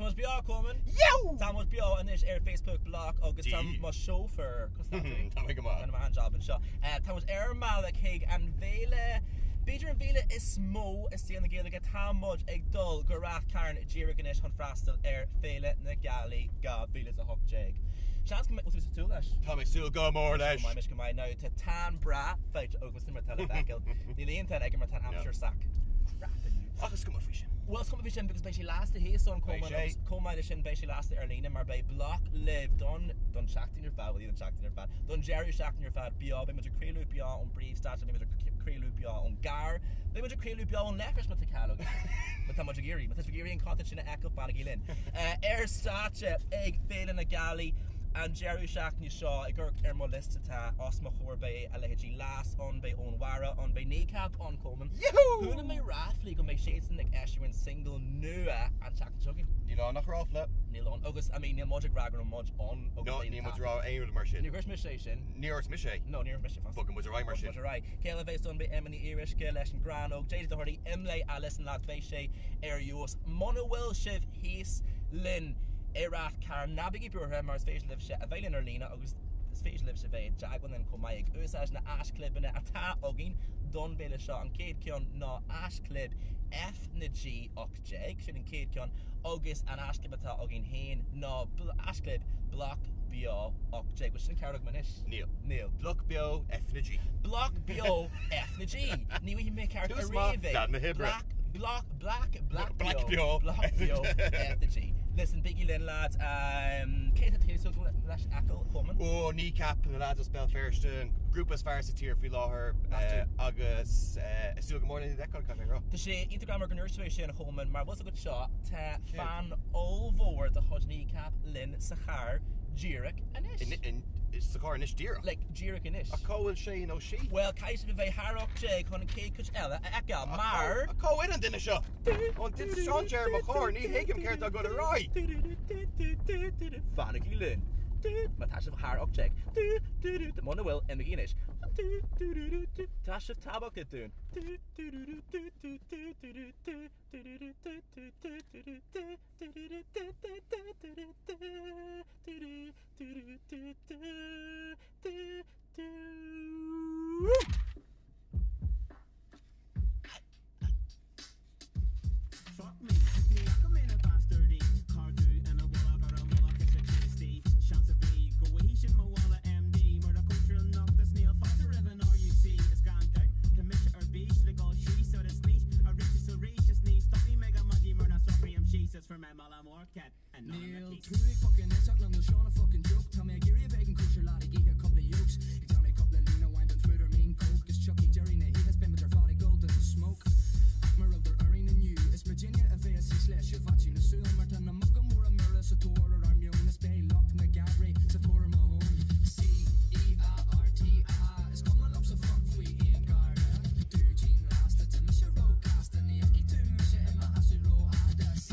Tá muid beo, Coleman. Yo! Tá muid beo anois ar Facebook Bloc agus tá Dí. mo chauffeur conas tá tú? Tá mé go maith. Déanaim an-jab anseo. Tá muid ar an mbealach chuig an bhféile, b'fhéidir an bhféile is mó i saol na Gaeilge. Tá muid ag dul go Rath Cairn díreach anois chun freastal ar Féile na Gealaí 2018. Seans go mbeidh, bhfuil tú ag súil leis? Tá mé ag súil go mór leis. Go maith, mise go maith. Now tá tan breá faighte agam sin mar atá le feiceáil. Níl aon tan agam mar tá an aimsir sách crap inniu. Ach is cuma faoi sin. Bhuel, is cuma faoi sin because beidh sé lasta thíos ann chomh Beidh maith agus sé. chomh maith leis sin beidh sé lasta ar líne mar beidh Bloc libh don don tseachtain ar fad, bhuel ní don tseachtain ar fad, don deireadh seachtaine ar fad beo, beidh muid ag craoladh beo ón bpríomhstáitse, beidh muid ag craoladh beo ón gcarr, beidh muid ag craoladh beo ón leithreas má tá ceal agaibh, má tá muid ag iarraidh, má tá sibh ag iarraidh an content sin a fheiceáil, fanaigí linn. Ar stáitse ag Féile na Gealaí an deireadh seachtaine seo, ag amharc ar mo liosta atá os mo chomhair beidh a leithéidí Leas ann, beidh Eoghan Mhara ann, beidh Kneecap ann, Coleman. Yahoo! Chuala mé ráflaí go mbeidh siadsan ag eisiúint single nua an tseachtain seo chugainn. Níl ann ach ráfla. Níl ann. Agus, I mean, níl muid ag rá go raibh muid ann agus No, é níl muid taifead. ag rá aon rud mar sin. Níor dhúirt mise é sin. Níor dhúirt mise é. No, níor dhúirt mise fosta. Bogfaidh muid ar aghaidh mar Bogfaidh sin. muid ar aghaidh. Cé eile a bheas ann? Beidh Emma Ní Fhíoruisce leis an Ghránóg, JJ Doherty, Imlé, Alison lads, beidh sé ar fheabhas. Muna bhfuil sibh thíos linn i Rath Cairn, ná bígí buartha mar is féidir libhse a bheith linn ar líne agus is féidir libhse bheith i dteagmháil linn chomh maith ag úsáid na haischlibeanna atá againn don bhféile seo. An chéad ceann ná haischlib F na G 18, sin an chéad ceann, agus an haischlib atá againn féin ná haischlib Bloc Beo 18. Bhfuil sin ceart agam anois? Níl. Níl. Bloc Beo F na G. Bloc Beo F na G! Ní bhfaighidh mé ceart Tús maith, ariamh é. lean na hoibre. Black, Bloc, Black, Black Black Beo. Beo. Bloc Beo F na G. Listen, bígí linn lads. Cé atá tú ag súil leis a fheiceáil, Coleman? Ó, Kneecap, na lads as Béal Feirste, an grúpa is fearr sa tír faoi láthair agus ag súil go mór lena bhfeiceáil, caithfidh mé a rá. Tá sé iontach greannmhar go ndúirt tú é sin, a Choleman, mar bhfuil 's agat seo, tá fan ollmhór de chuid Kneecap linn sa charr díreach anois. Sa charr anois díreach? Like, díreach anois. Ach cá bhfuil sé nó sí? Bhuel, caithfidh sibh a bheith thar 18 chun an chéad chuid eile a fheiceáil, mar. Ach cá bhfuil an duine seo? An duine seo ar mo charr, ní thuigim céard tá ag dul ar aghaidh. Fanaigí linn. Má tá sibh thar 18. Muna bhfuil, imigí anois. Tá sibh tábhachtach dúinn. Fuck me, ní fhaca mé na bastardaí Carr dubh ina mhullach ar a mullach is a GSD Seans ar bith go bhfaighidh siad mo mhála MD Murder cóisir anocht is níl fáilte roimh an RUC Is gan dabht tá mise ar bís le dhul síos ar an snaois Arís is arís is ní stopfaidh mé go maidin mura socraím síos Is fuair mé mála mór ket Níl tú ag fucking éisteacht liom nó seo ná fucking joke Tá mé ag iarraidh a bheith ag an cóisir leat ag ithe cúpla yolks Ag déanamh cúpla líne amháin den phúdar mín coke Is tiocfaidh deireadh na hoíche 's beidh muid ar fad ag dul don smoke Ach mar rud ar orainn inniu is muidinne a bheas thíos leis i bhfaiteadh na súl Mar tá na muca móra mire sa tóir ar ár meon Is beidh lucht na gcabaret sa tóir ar mo thóin C E A R T A Is cuma liomsa fuck faoi aon gharda Dúidín lasta tá mise róghasta Ní fheicfidh tú mise i mo sheasamh rófhada C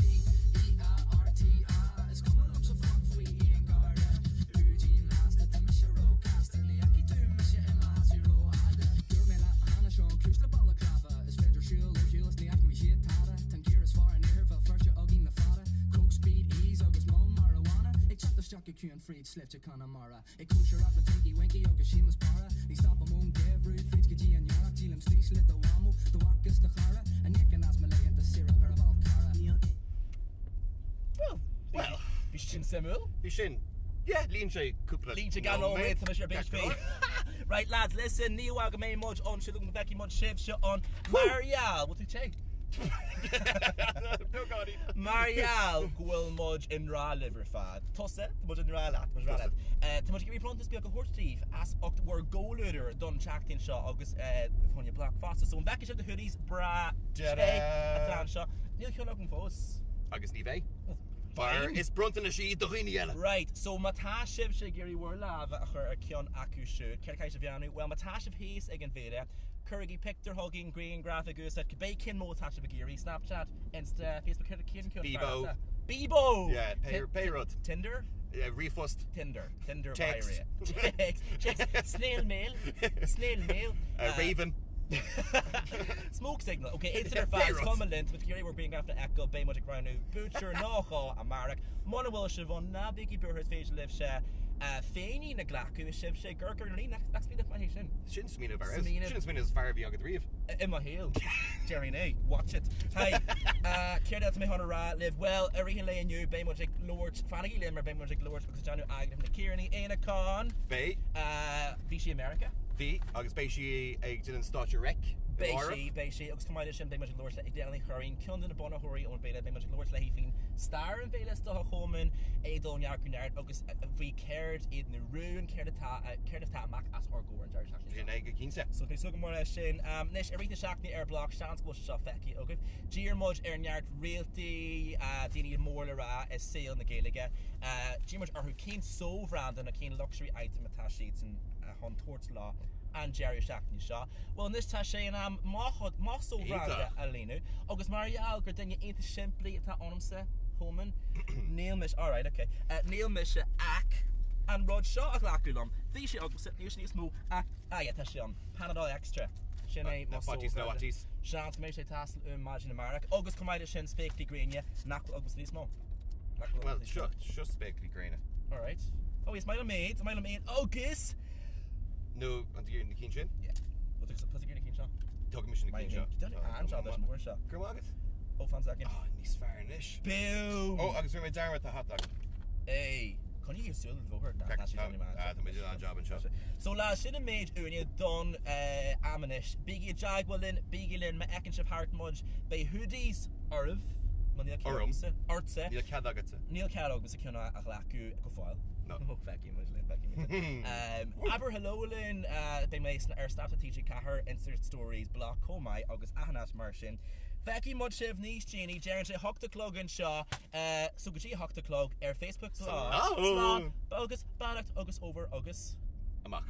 E A R T A Is cuma liomsa fuck faoi aon gharda Dúidín lasta tá mise róghasta Ní fheicfidh tú mise i mo sheasamh rófhada Dúirt mé leat cheana seo an cúis le balaclava Is féidir siúl ar shiúl is ní aithneoidh siad tada Tá an gear is fearr in iarthar Bhéal Feirste againn le fada Coke, speed, ease agus moll marijuana Ag teacht isteach go ciúin fríd sléibhte Chonamara Ag cóisireacht le Tinky Winky agus Séamus Barra Ní stopaim ón gheimhreadh fríd go dtí an earrach Díolaim straois le do mhamó, do mhac is do chara An íocann as mo laethanta saoire ar an bhFál Carrach? Níl Well, Well, bhí sin suimiúil. bhí sin. Yeah, líon sé cúpla Líon sé gan nóiméad, tá mise ar bís faoi. Right lads, listen, ní amháin go mbeidh muid ann siúd go bhfeicfidh muid sibhse ann mar gheall, bhfuil tú te? Beagáinín. Mar gheall go bhfuil muid i ngrá libh ar fad. Tusa, tá muid i ngrá leat, tá muid i ngrá leat. Tá muid ag iarraidh bronntanas beag a thabhairt daoibh as ucht bhur gcomhluadar don tseachtain seo agus fá choinne Bloc fosta. So an bhfeicfidh sibh na hoodies breá te atá anseo? Níl ceann agam fós. Agus ní bheidh. Mar is bronntanais iad do dhaoine eile. Right, so má tá sibhse ag iarraidh bhur lámha a chur ar ceann acu siúd, céard a chaithfidh sibh a dhéanamh? Bhuel, má tá sibh thíos ag an bhféile, cuirigí pictiúr chugainn, grianghraf ag úsáid cibé cén modh atá sibh ag iarraidh, Snapchat, Insta, Facebook, céard cén ceann is fearr Bebo. leatsa? Bebo! Yeah, pé, pé rud. Tinder? Yeah, ríomhphost. Tinder. Tinder Text. Text. Text. Snail mail. Snail mail. Uh, Raven. Smoke signal. Ok, iad sin ar fad, is cuma linn, tá muid ag iarraidh bhur ngrianghrafanna a fheiceáil, beidh muid ag roghnú buaiteoir nó dhó amárach. Muna bhfuil sibh ann, ná bígí buartha, is féidir libhse féinín a ghlacadh, is sibhse ag amharc ar an líne, nach smaoineamh maith é sin? Sin smaoineamh ar fheabhas. Sin an smaoineamh is fearr a bhí agat riamh. I mo shaol. Déarfainn é. Watch it. Hi. Céard eile atá mé chun a rá libh? Bhuel, i rith an lae inniu, beidh muid ag labhairt, fanaigí linn mar beidh muid ag labhairt agus ag déanamh agallamh le Ciara Ní Éanacháin. Beidh. Bhí sí i Meiriceá. Bhí, agus beidh sí ag déanamh an stáitse reic Beidh sí, beidh sí, agus chomh maith leis sin beidh muid ag labhairt le Edel Ní Churraoin, ceann de na bunaitheoirí ón bhféile, beidh muid ag labhairt léi faoin stair an bhféile is dócha Cholmáin, é ag dul ó neart go neart agus faoi céard iad na rúin, céard atá, céard atá amach os ár gcomhair an deireadh seachtaine seo. Sin é go cinnte. So tá mé ag súil go mór leis sin. Anois, i rith na seachtaine ar Bloc, seans go bhfuil sé seo feicthe agaibh, d'iarr muid ar neart réaltaí, daoine mór le rá i saol na Gaeilge, d'iarr muid orthu cén sóbhranda nó cén luxury item atá siadsan chun tabhairt leo an deireadh seachtaine seo. Bhuel anois tá sé in am mo chuid, mo sóbhranda a líonadh agus mar gheall gur duine iontach simplí atá ionamsa, Colman, níl mise, alright ok, níl mise ach an rud seo a ghlacadh liom. Bhí sé agamsa, níl sé níos mó ach, ah yeah tá sé ann, Panadol Extra. Sin é mo sóbhranda. Seans go mbeidh sé ag teastáil uaim maidin amárach agus chomh maith leis sin spéaclaí gréine nach bhfuil agamsa níos mó. Nach bhfuil Bhuel, seo, seo spéaclaí gréine. Alright. Oh, is maith liom iad, is maith liom iad agus! Nó an tú ag iarraidh na cinn sin? Yeah. Bhuel, tá tú ag iarraidh na cinn seo. Tógfaidh mise na cinn seo. Déanfaidh an-jab leis an mór seo. Go raibh maith agat. Oh, fan second. Oh, níos fearr anois. Boom! Oh, agus rinne mé dearmad tá hata agam. Hey, coinnigh súil ar an bhóthar. Ná, tá sé déanamh an-jab. Ah, tá muid in an-jab anseo. So lads, sin an méid uainne don am anois. Bígí i dteagmháil linn, bígí linn má fheiceann sibh thart muid. Beidh hoodies oraibh. Má níl cead Orm. agamsa. Ortsa. Níl cead agatsa. Níl cead agamsa ceann a ghlacadh go fóill. No. Feicfidh muid linn, feicfidh muid linn. Abair hello linn, beidh mé ar Snapchat TG4, Insta Stories, Bloc chomh maith agus achan áit mar sin. Feicfidh muid sibh níos déanaí, deireann sé 8 a chlog anseo, so go dtí 8 a chlog ar Facebook Slán! Slán agus beannacht agus over agus. Amach.